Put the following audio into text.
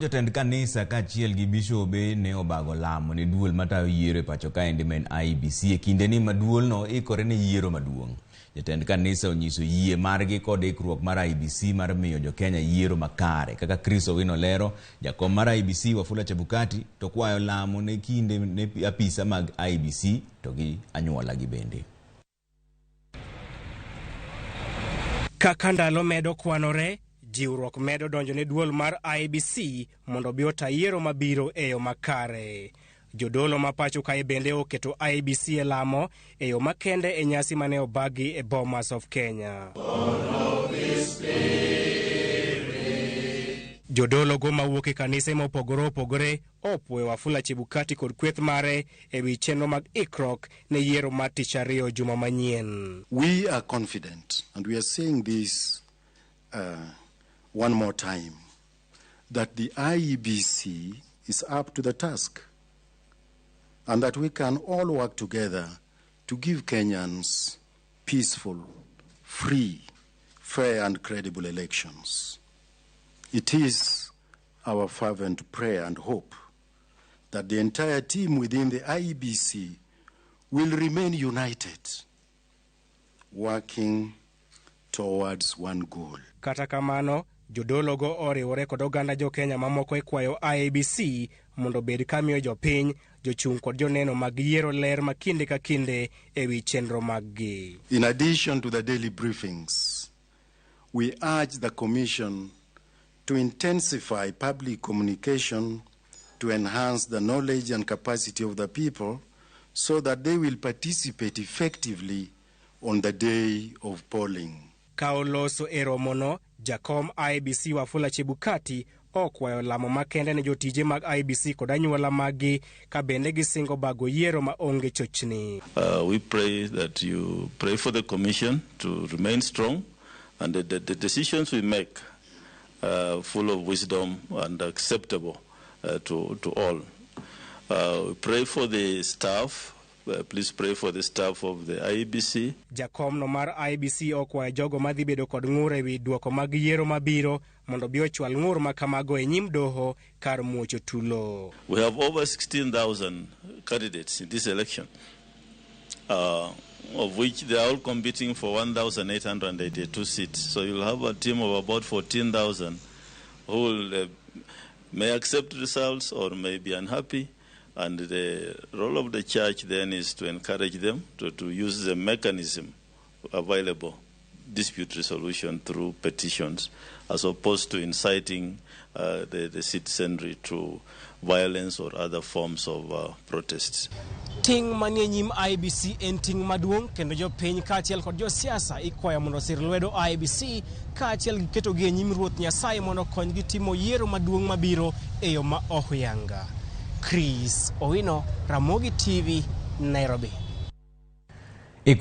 Jotend kanisa kaachiel gi bishobe ne obago lamo ne duol matayo yiero e pacho kaendi ma en IEBC e kindeni ma duolno ikore ne yiero maduong'. Jatend kanisa onyiso yie margi kod ikruok mar IEBC mar miyo jokenya yiero makare. Kaka Chris Owino lero, jakom mar IEBC Wafula Chebukati to kwayo lamo ne kinde ne apisa mag IEBC to gi anyuola gi bende. Kaka ndalo medo kwanore, jiwruok medo donjo ne duol mar IEBC mondo obi ota yiero mabiro e yo makare. Jodolo ma pacho kae bende oketo IEBC e lamo e yo makende e nyasi mane obagi e Bomas of Kenya. Jodolo go mawuok e kanise mopogore opogore opuoyo Wafula Chebukati kod kweth mare e wi chenro mag ikruok ne yiero mar tich ariyo juma manyien. We are confident, and we are saying this one more time, that the IEBC is up to the task and that we can all work together to give Kenyans peaceful, free, fair and credible elections. It is our fervent prayer and hope that the entire team within the IEBC will remain united, working towards one goal. Kata kamano, jodologo oriwore kod oganda jo-Kenya mamoko e kwayo IEBC mondo obed kamiyo jopiny, jochung' kod joneno mag yiero ler ma kinde ka kinde e wi chenro maggi. In addition to the daily briefings, we urge the Commission to intensify public communication to enhance the knowledge and capacity of the people so that they will participate effectively on the day of polling. Ka oloso e romono, jakom IEBC Wafula Chebukati okwayo lamo makende ne jotije mag IEBC kod anyuola maggi ka bende gisingo bago yiero ma onge chochni. We pray that you pray for the Commission to remain strong and the decisions we make full of wisdom and acceptable to all. We pray for the staff. Please pray for the staff of the IEBC. Jakom no mar IEBC okwayo jogo madhi bedo kod ng'ur ewi duoko mag yiero mabiro mondo obi ochwal ng'ur ma kamago e nyim doho kar muocho tulo. We have over 16,000 candidates in this election, of which they are all competing for 1,882 seats. So you'll have a team of about 14,000 who may accept results or may be unhappy. And the role of the church then is to encourage them to use the mechanism available, dispute resolution through petitions, as opposed to inciting the citizenry to violence or other forms of protests. Ting' manie nyim IEBC en ting' maduong' kendo jopiny kaachiel kod josiasa ikwayo mondo osir lwedo IEBC kaachiel gi ketogi e nyim Ruoth Nyasaye mondo okonygi timo yiero maduong' mabiro e yo ma ohuyanga. Chris Owino, Ramogi TV, Nairobi.